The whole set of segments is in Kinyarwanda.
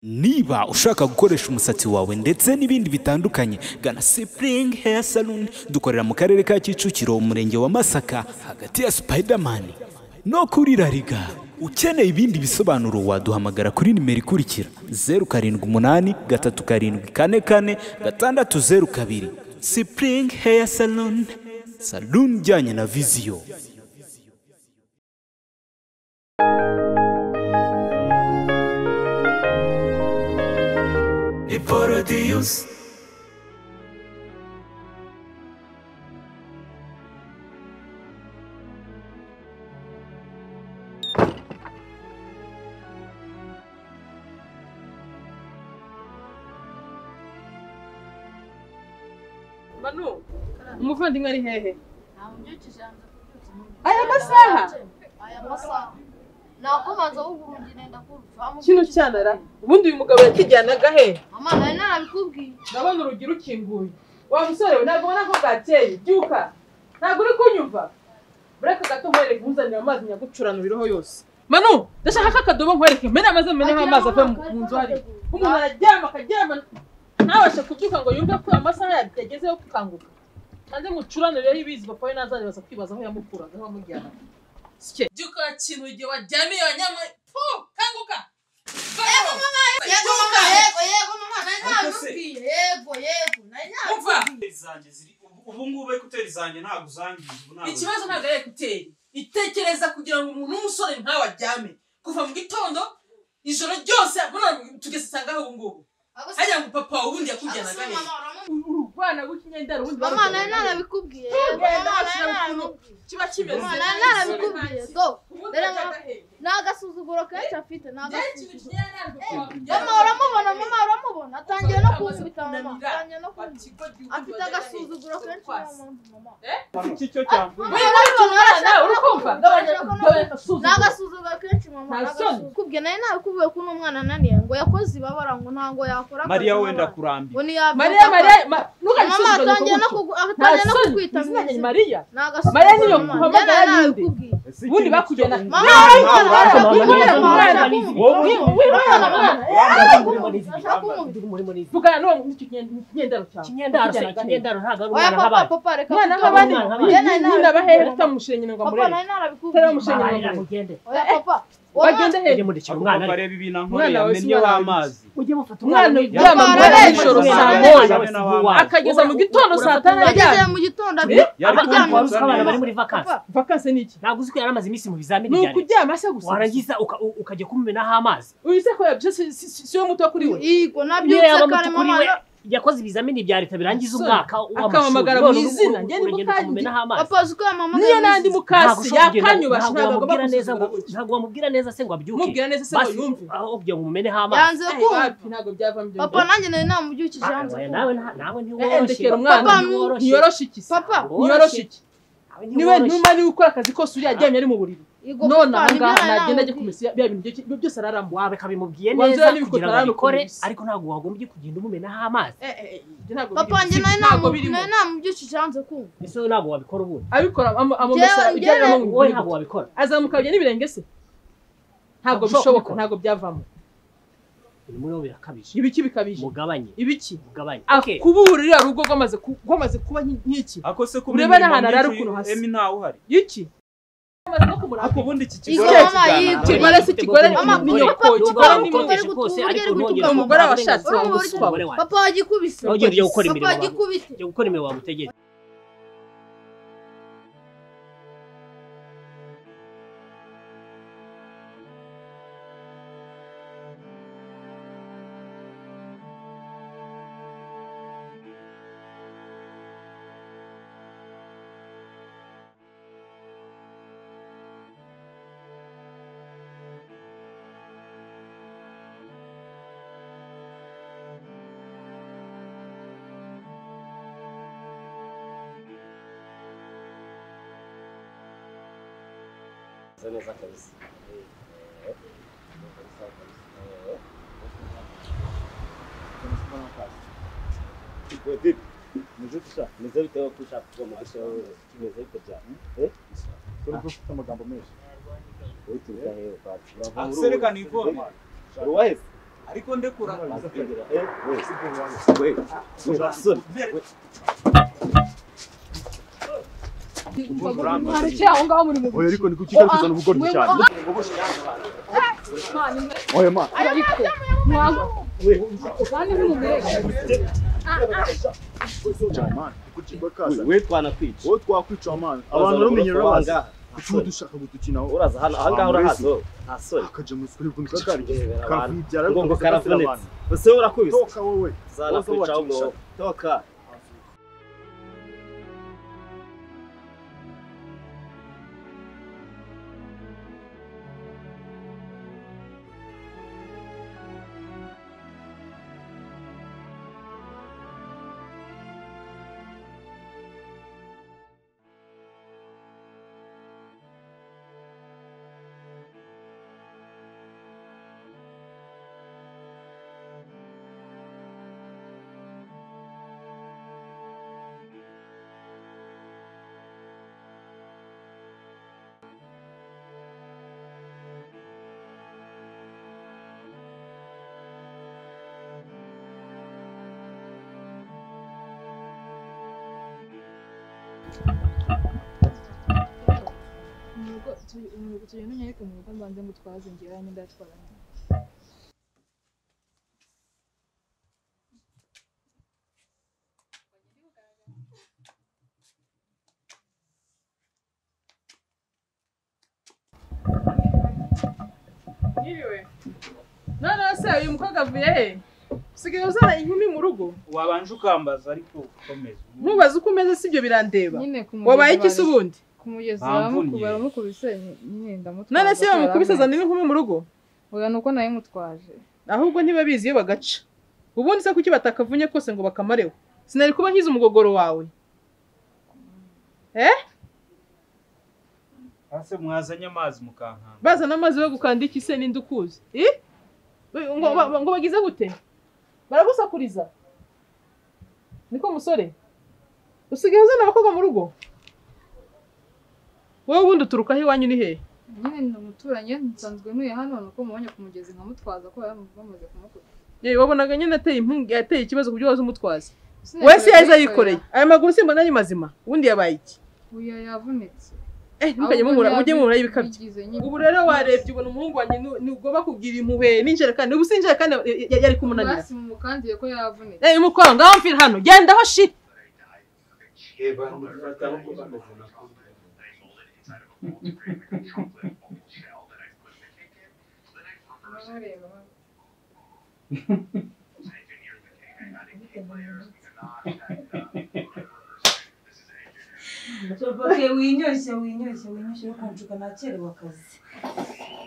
Niba ushaka gukoresha umusatsi wawe ndetse n'ibindi bitandukanye, gana Spring Hair Salon. Dukorera mu karere ka Kicukiro, umurenge wa Masaka, hagati ya Spiderman no kuri Rariga. Ukeneye ibindi bisobanuro waduhamagara kuri nimero ikurikira: 0783744602. Spring Hair Salon, salon ijyanye na vision. Paradius. Manu, umuvandimwe ari hehe? Aya masaha? Aya masaha. Nakomanza uburundi nenda kurupfa. Kino cyanara, ubundi uyu mugabo yakijyanaga he? Mama nari narabikubwiye. Ndabona urugi rukinguye. Wa musore we ntabwo ubona ko bwakeye, byuka. Ntabwo uri kunyumva. Bureka gato nkwereke nkuzanira amazi nyagucurana ibiroho yose. Manu, ndashaka ko akadobo nkwereke mena amazi mena amazi ave mu nzu hari. Umuntu araryama akaryama ntabashe kubyuka ngo yumve ko amasaha yageze yo gukanguka. Hanze mucuranire ibizi papa we nazaje baza kwibaza aho yamukuraga aho amujyana. Byuka kintu igihe waryamiye wanyama pu kanguka. Yego mama, yego mama, yego yego mama, nari nabikubwiye. Yego yego, nari nabikubwiye. Zanjye ziri ubu ngubu ekuteri zanjye ntabwo zangiza ubu ntabwo. Ikibazo ntabwo ari ekuteri. Itekereza kugira ngo umuntu w'umusore nkawe aryame kuva mu gitondo ijoro ryose mbona tugeze sangaho ubu ngubu. Hajya ngo papa ubundi yakujyanaga he? Urwana gukinyendera ubundi. Mama nari narabikubwiye. Kiba kimeze. Mama nari narabikubwiye. Do. Nagasuzuguro kenshi afite nagasuzuguro. Mama uramubona, mama uramubona. Atangiye no kunkubita mama. Atangiye no kunkubita. Afite agasuzuguro kenshi mama. Iki cyo cyamvuye. Urikumva? Nagasuzuguro kenshi mama. Nagasuzuguro. Nari nabikubwiye ko n'umwana ananiye ngo yakoze ibabara ngo ntango yakora. Mariya wenda kurambira. Mariya Mariya mama atangiye no kukwita Mariya. Mariya niyo kuhamagara ninde? Ubundi bakujyana. Mama vugana n'uwo kinyendaro cyawe. Kinyendaro ntabwo ari umwana nk'abandi. Papa reka umwana nk'abandi nyina bahehe tutamushenye ngo amurere. Papa nari narabikubwiye. Oya papa. Bagende he? Ujye mundekera umwana. Bareba ibintu ankoreye amennyeho amazi. Ujye mufata umwana uryama nijoro saa moya akageza mu gitondo saa tanu ageze mu gitondo aryamye. Abana bari muri vacances. Vacances ni iki? Ntabwo uzi ko yari amaze iminsi mu bizamini Ni bya leta. ukuryama se gusa. Warangiza ukajya kumumenaho amazi. Uyu se ko yabyo si we muto kuri we. Yego Niyo nabyutse yaba kare muto kuri mama. we yakoze ibizamini bya leta birangiza umwaka w'amashuri. Akamamagara mu izina njye ni Uragenda ukumumenaho amazi. Papa uzi ko yamamagara. Niyo nandi mukasi yakanyubasha ntabwo ntabwo agomba wamubwira neza ngo gusuzugura gutya. ntabwo wamubwira neza se ngo abyuke. Mubwira neza se ngo Basi, yumve. aho kugira ngo umumeneho amazi. Yanze kumva. Wapi ntabwo byavamo ibyo. Papa nanjye nari namubyukije yanze Oya, kumva. nawe nawe ntiworoshye. Ndekera umwana Papa, ntiyoroshe iki se? Papa Ntiyoroshe iki? Niwe ntuma niwe ukora akazi kose uriya aryamye ari mu buriri. Yego None papa nibyo ahangaha nari nagenda ajye namubwiye. kumesa bya bintu byose araramba. Wawe kabimubwiye Wanzura neza n'ibikotara kugira ngo abikore n'ukuntu bisa. ariko ntabwo wagombye kugenda umumenaho amazi. Ibyo ntabwo Papa birimo. njye nari Ntabwo birimo. namubyukije yanze kumva. Ese wowe ntabwo wabikora ubundi. Abikora amumesa ujyana mu Wowe ntabwo wabikora. azamuka bijya n'ibirenge se. Ntabwo Ntabwo bishoboka kubikora. ntabwo byavamo. Ibintu muri bo birakabije. Ibiki bikabije. Mugabanye. Ibiki? Mugabanye. Okay. Akubura uriya rugo rwamaze kuba nk'iki. Ako se kuba Urebe n'ahantu arara ukuntu hasa. Emi ntawe uhari. Iki? Ako ubundi iki Igo kigore mama, kigana. yigo. Kigore se kigore Mama, ni nyoko papa, kigore ni papa, nyoko. uri gutuka Umugore washatse Uri wa uburyo- muswa we. Papa wagikubise. Nawe ugenda ujya gukora Papa imirimo wagikubise. Ujya gukora imirimo bagutegetse. Neza kabisa. Asereka ni ivoma. Ariko ndekura. We we Mwarekeye aho ngaho muri mu Oya ariko ni kuki kuzana ubugoryi cyane. Oya ma. Ariko mwangu. Kandi ntimumureke. We twanakwica. Wowe twakwica man. Abantu barumenyera bazi. Kuki dushaka gutukinaho? Uraza hano aha ngaha urahazi wowe. Nta soni. Akaja mu suri kuntu kakari. Kavubyara ngo karavunitse. Ese urakubise. Toka wowe. Zanakwica ahubwo. Toka. Tugenda unyereke mu rugo mbanze ngutwaze ngewe hanyuma ndatwara. Yiriwe. None se uyu mukobwa avuye he? Usigaye uzana inkumi mu rugo? Wabanje ukambaza ariko ukomeza. Ntubaze uko umeze sibyo birandeba. Wabaye iki se ubundi? Kumugeza baramukubise nyine ndamutwaje. None se bamukubise azana n'inkumi mu rugo? Oya nuko nayo mutwaje. Ahubwo ntibabizi iyo bagaca. Ubundi se kuki batakavunye kose ngo bakamareho? Sinari kuba nkiza umugogoro wawe. Eh? Ase mwazanye amazi mukankanda. Bazana amazi yo gukanda iki se ninde ukuzi? Eh? Ngo bagize gute? Baragusakuriza. Niko musore. Usigaye uzana abakobwa mu rugo? Wowe ubundi uturuka he iwanyu ni he? Nyine ni umuturanyi nsanzwe ntuye hano nuko mubonye ku mugezi nkamutwaza ko bamaze kumukubita. Yewe wabonaga nyine ateye impungi ateye ikibazo kubyo waza umutwaza. Wese yaza yikoreye. Aya maguru simbona ari mazima. Ubundi yabaye iki? Uya yavunitse. Ntukajye muhura mujye muhura y'ibikabyo. Ubu rero warebye ubona umuhungu wanjye nugomba kugira impuhwe n'injerekani. Ubu sinjerekani yari kumunanira. Basi mumukandiye ko yavunitse. Umukobwa ngaho mfira hano. Genda aho shit. Okay, winyoshye winyoshye winyoshye ukanshuka nakerewe akazi.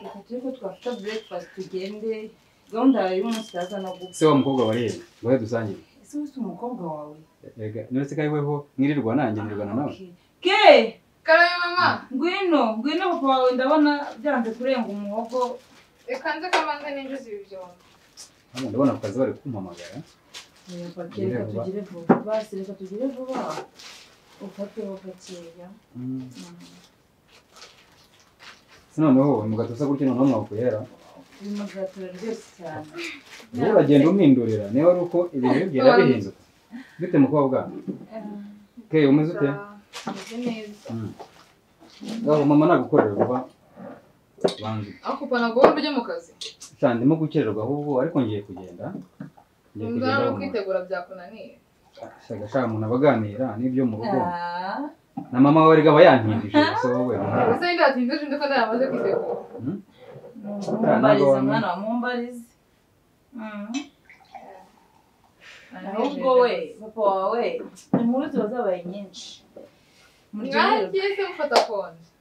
Reka turi ko twafata breakfast tugende gahunda yawe y'umunsi iraza no gupfa. Se wa mukobwa warebe ngo dusangire. Ese wese umukobwa wawe? Ega nuretse kai weho mwirirwa nanjye nirwana nawe. Ke Karabe mama. Ngwino ngwino papa wawe ndabona byaranze kurenga umuhogo. Reka nze kamanze ninjize ibi byombi. Hano ndabona ku kazi bari kumpamagara. Reka tugire vuba. Basi reka tugire vuba. Ufate gakeya. Noneho umugati usa gutya noneho mwakuyera. Uyu mugati uraryoshye cyane. Wowe uragenda umpindurira niba ari uko ibintu bigenda bihinduka. Bite mukobwa? Ke umeze ute? Meze neza. Ngaho mama nagukorera vuba. Banze. Ako pana gomba ujye mu kazi. Cyane ndimo gukererwa ahubwo ariko ngiye kugenda. Ngiye kugenda. Kwitegura byakunaniye. Shaka shaka umuntu abaganira n'ibyo mu rugo. Na mama wawe rega bayantindije so wowe. Ese ndi atindije ndiko ndamaze kwitegura. Mumbarize mwana wa mumbarize. Ahubwo we papa wawe inkuru ziba zabaye nyinshi. Mwagiye se mufata konje.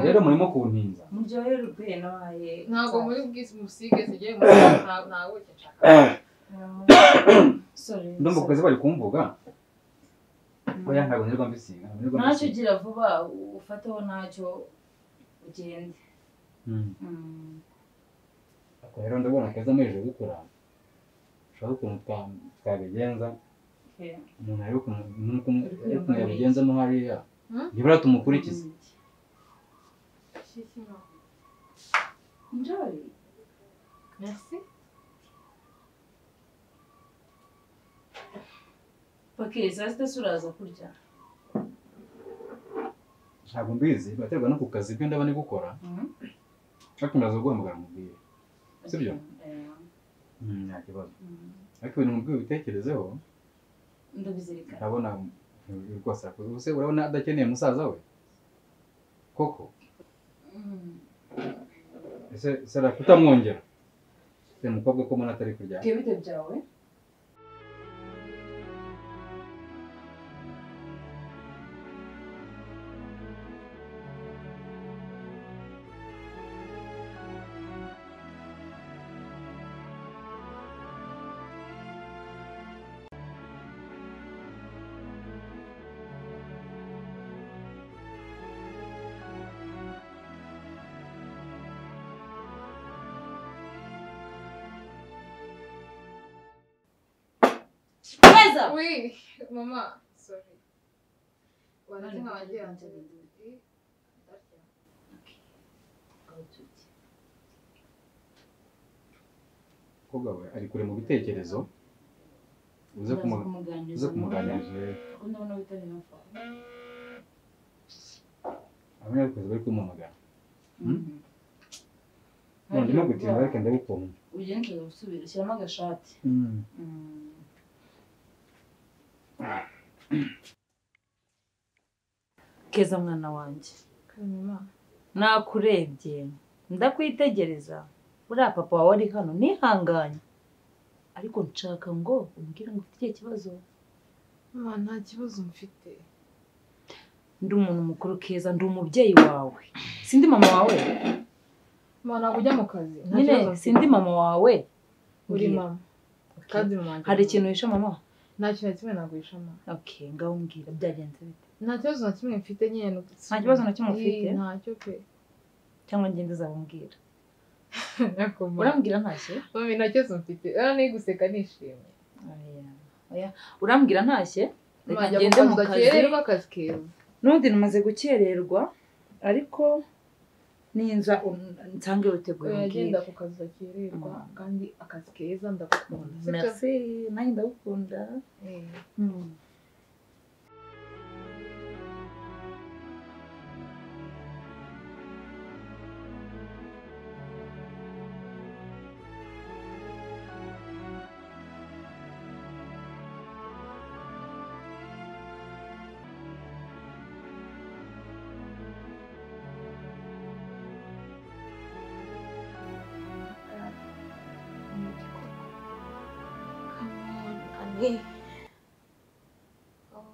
Rero murimo kuntinza. Muryoherwe nabaye. Ntago muri bwisi musige zigiye mu ntago nshaka. Sorry. Ndumva ku kazi bari kumvuga. Oya ntabwo nirwa mbisiga. Ntacyo ugira vuba ufateho ntacyo ugende. Ako rero ndabona keza ameje gukura. Ushaka ukuntu twabigenza. Umuntu ari ukuntu yabigenzamo hariya. Nibura tumukurikize. Enjoy. Merci. Okay, saa sita uraza kurya. Ntabwo mbizi, baterwa no ku kazi ibyo ndaba ni gukora. Ariko ndaza guhamagara mubwire. Sibyo? Nta kibazo. Ariko ibintu mubwiye ubitekerezeho. Ndabizirikana. Ndabona rwose arakoze. Ubuse urabona adakeneye musaza we? Koko? Ese Sara kutamwongera? Se mukobwa ko mbona atari kurya. Bite byawe? Oui, mama, sorry. Umukobwa we ari kure mu bitekerezo, uze kumuganiriza. Abanyarukazi bari kumuhamagara. Ndimo gutinda ariko ndabikunda. Ugende usubire shyiramo agashati. Keza mwana wanjye, nakurebye ndakwitegereza, uriya papa wawe ari hano nihanganye, ariko nshaka ngo umbwire ngo ufite ikibazo. Mama, nta kibazo mfite. Ndi umuntu mukuru Keza, ndi umubyeyi wawe, sindi mama wawe. Mama, ntabwo ujya mu kazi. Nyine sindi mama wawe. Uri mama. Kandi mama wanjye. Hari ikintu wishe mama? Nta kintu na kimwe naguhisha mama. Okay, ngaho mbwira byagenze bite? Nta kibazo na kimwe mfite nyine. Nta kibazo na kimwe ufite? Ntacyo pe. Cyangwa ngende uzabambwira. Urambwira ntashye? Mami, nta kibazo mfite. Urabona guseka nishimye. Oya, oya. Urambwira ntashye? Reka ngende mu kazi. Udakererwa akazi keza. N'ubundi namaze gukererwa, ariko ninza nsange witeguye umbwire. Genda ku kazi udakererwa kandi akazi keza ndagukunda. Merci, nanjye ndagukunda. Hey. Oh,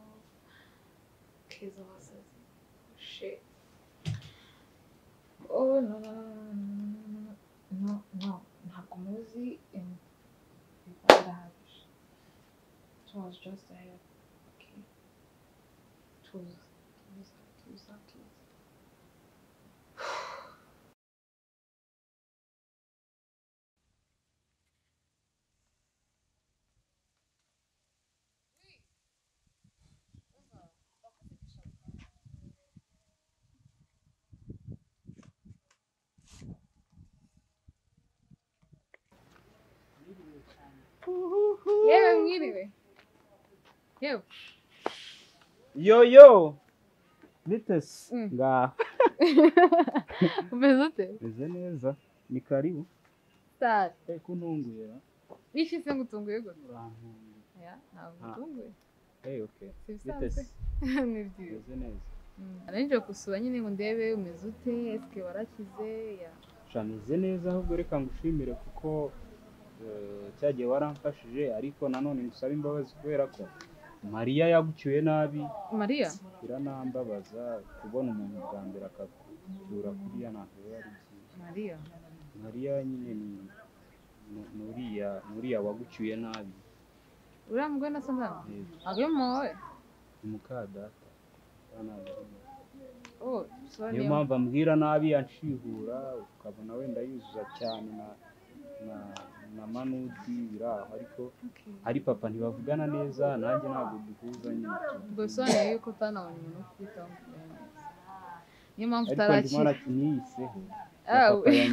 Keza wasaze. Shit. Oh no no no no no no, ntabwo muzi ndahagije. It was just a help. Okay. Tuza, tuza, tuza, tuza. Yewe mwiriwe. Yewe. Yo yo. Bitesi. Ngaho. Umeze ute? Meze neza. Ni karibu. Star. Kuntunguye. Iki se ngutunguye gute? Urantunguye. Ya, ntabwo ngutunguye. Eh, okay. Bitesi. Ni byiza. Meze neza. Arangije gusura nyine ngo ndebe umeze ute, eske warakize ya. Sha meze neza ahubwo reka ngushimire kuko cyagiye waramfashije, ariko nanone ngusaba imbabazi kubera ko Mariya yagucyuye nabi. Mariya? Biranambabaza kubona umuntu bwa mbere akagucyura kuriya ntabwo biba ari byiza. Mariya? Mariya nyine ni nuriya wagucyuye nabi. Uriya mugore na Sandra? Ntabwo ari mama wawe? Ni muka data. Oh, sorry. Niyo mpamvu ambwira nabi anshihura, ukabona wenda yuzuza cyane na Manudi biraho, ariko ari papa ntibavugana neza, nanjye ntabwo duhuza nyine. Ubwo bisobanuye yuko utanabonye umuntu wo kukwitaho ngo umere neza. Niyo mpamvu utarakira. Ariko niyiseho.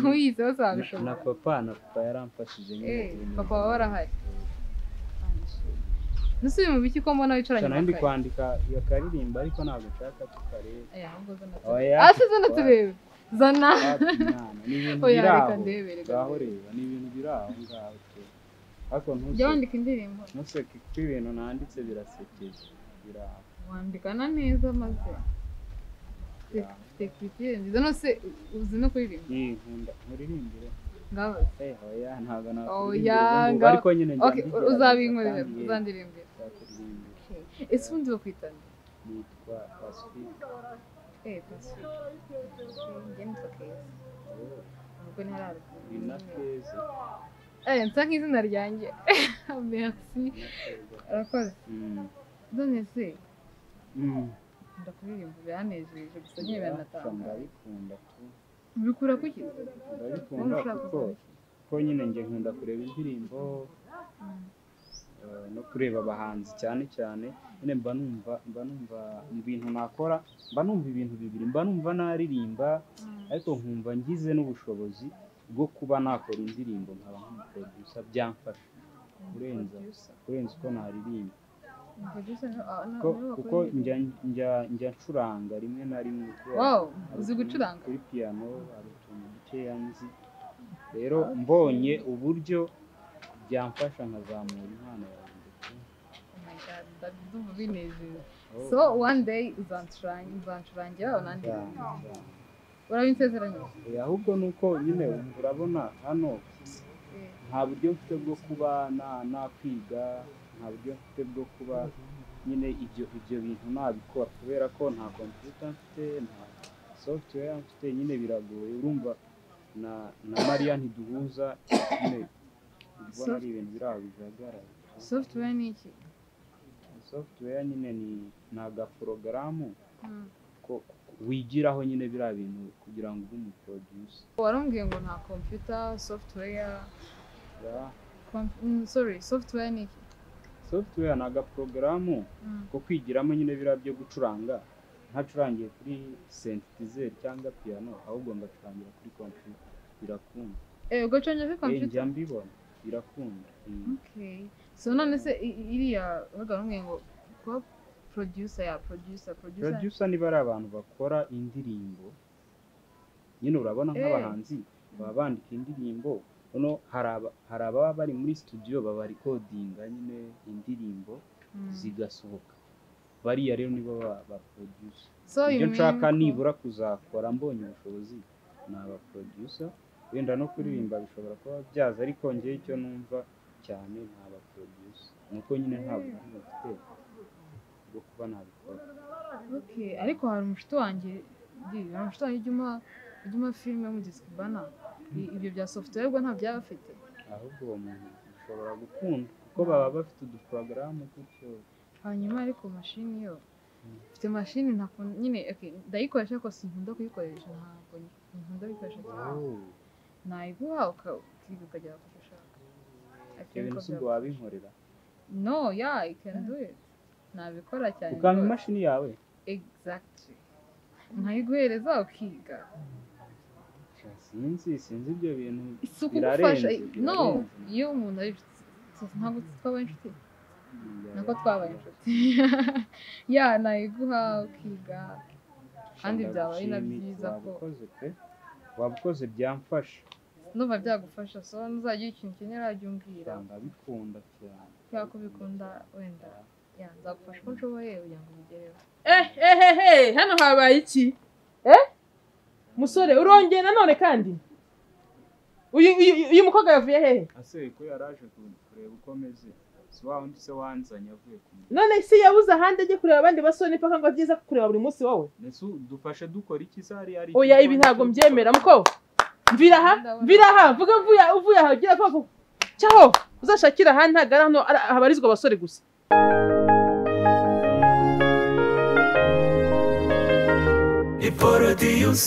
Wiyiseho uzabishobora. Na papa yaramfashije nyine. Papa wawe arahari. Nsubiye mu biki ko mbona wicaranye Cyane ndi kwandika iyo karirimba ariko ntabwo nshaka tukareba. Aya ahubwo zana. Ase zana turebe. Zana. Ni ibintu biraho. Ngaho reba ni ibintu biraho ngaho. Ariko ntuse. Jya indirimbo. Ntuseke kuko ibintu nanditse birasekeje. Biraho. Wandikana neza maze. Tekwitire nziza nose uzi no kuririmba. Ni nkunda nkuririmbire. Ngaho. Oya ntabwo nakuririmbira. Ariko nyine njya. Okay, uzabinkorera uzandirimbira. Ese ubundi bakwita nde? Nitwa Pacifique. Pacifique. Njye nitwa Keza. Ubwo ntararukunda. Ni na Keza. Nsa nk'izina ryanjye. Merci. Urakoze. None se ndakuririmba biranejeje gusa nyine biranatangaje. Ndabikunda tu. Ubikura kuki? Ndabikunda kuko nyine njye nkunda kureba indirimbo no kureba abahanzi cyane cyane nyine mba numva mu bintu nakora mba numva ibintu bibiri mba numva naririmba ariko nkumva ngize n'ubushobozi bwo kuba nakora indirimbo nkaba nk'umuproducer byamfasha kurenza uko naririmba kuko njya ncuranga rimwe na rimwe. Wow, uzi gucuranga? Kuri piano hari utuntu dukeya nzi rero mbonye uburyo byamfasha nkazamura impano yanjye. Oh my God, ndumva binejeje. So one day uzancurangira unandirimba. Urabinsezeranyije? Ahubwo nuko nyine urabona hano nta buryo mfite bwo kuba nakwiga, nta buryo mfite bwo kuba nyine ibyo bintu nabikora kubera ko nta computer mfite, nta software mfite, nyine biragoye. Urumva na Mariya ntiduhuza nyine ubona ari ibintu biraho bijagaraye. Software ni iki? Software nyine ni agaporogaramu ko wigiraho nyine biriya bintu kugira ngo ube umuproducer. Warumbwiye ngo nta computer software. Sorry, software ni iki? Software ni agaporogaramu ko kwigiramo nyine biriya byo gucuranga, ntacurangiye kuri synthesizer cyangwa piano ahubwo ngacurangira kuri computer birakunda. Ugacurangira kuri computer? Njya mbibona birakunda. Okay. So none se iriya baga ngo kuba producer ya producer producer niba ari abantu bakora indirimbo nyine urabona nk'abahanzi baba bandika indirimbo no hari ababa bari muri studio baba recordinga nyine indirimbo zigasohoka bariya rero nibo ba producer. Ibyo nshaka nibura kuzakora mbonye ubushobozi ni aba producer wenda no kuririmba bishobora kuba byaza ariko njye icyo numva cyane ni aba producer nuko nyine ntabwo mfite bwo kuba nabikora. Okay, ariko hari umushuti wanjye ujya filime mu Discbana ibyo bya software ubwo nta byaba afite. Ahubwo uwo muntu ushobora gukunda kuko baba bafite uduporogaramu gutyo. Hanyuma ariko mashini yo mfite mashini ntakunda nyine ndayikoresha ariko sinkunda kuyikoresha ntabwo nkunda kuyikoresha cyane. Nayiguha ukiga ukagera ku cyo ushaka. Ibyo bintu si ubwo wabinkorera? No, yeah, I can do it. Nabikora cyane. Ukampa imashini yawe? Exactly. Nkayiguhereza ukiga. Sinzi ibyo bintu birarenze. No, iyo umuntu ari ntabwo twabaye inshuti. Nako twabaye inshuti. Ya nayiguha ukiga kandi byaba ari na byiza ko wabukoze byamfasha. Ndumva byagufasha so nuzagira ikintu ukenera jya umbwira. Ndabikunda cyane. Kubera ko ubikunda wenda ya nzagufasha uko nshoboye kugira ngo ubigereho. Hano habaye iki? Musore urongeye nanone kandi uyu mukobwa yavuye hehe? Ase ko yaraje kureba uko meze si wa undi se wanzanye avuye ku none se yabuze ahandi ajye kureba abandi basore nipaka ngo byiza kureba buri munsi wowe. Nese dufashe dukora iki se hari ari? Oya ibi ntabwo mbyemera muko. Mvira aha vuga uvuye aha gira vuba cyaho uzashakira ahandi ntabwo ari hano habarizwa abasore gusa. Iporodius.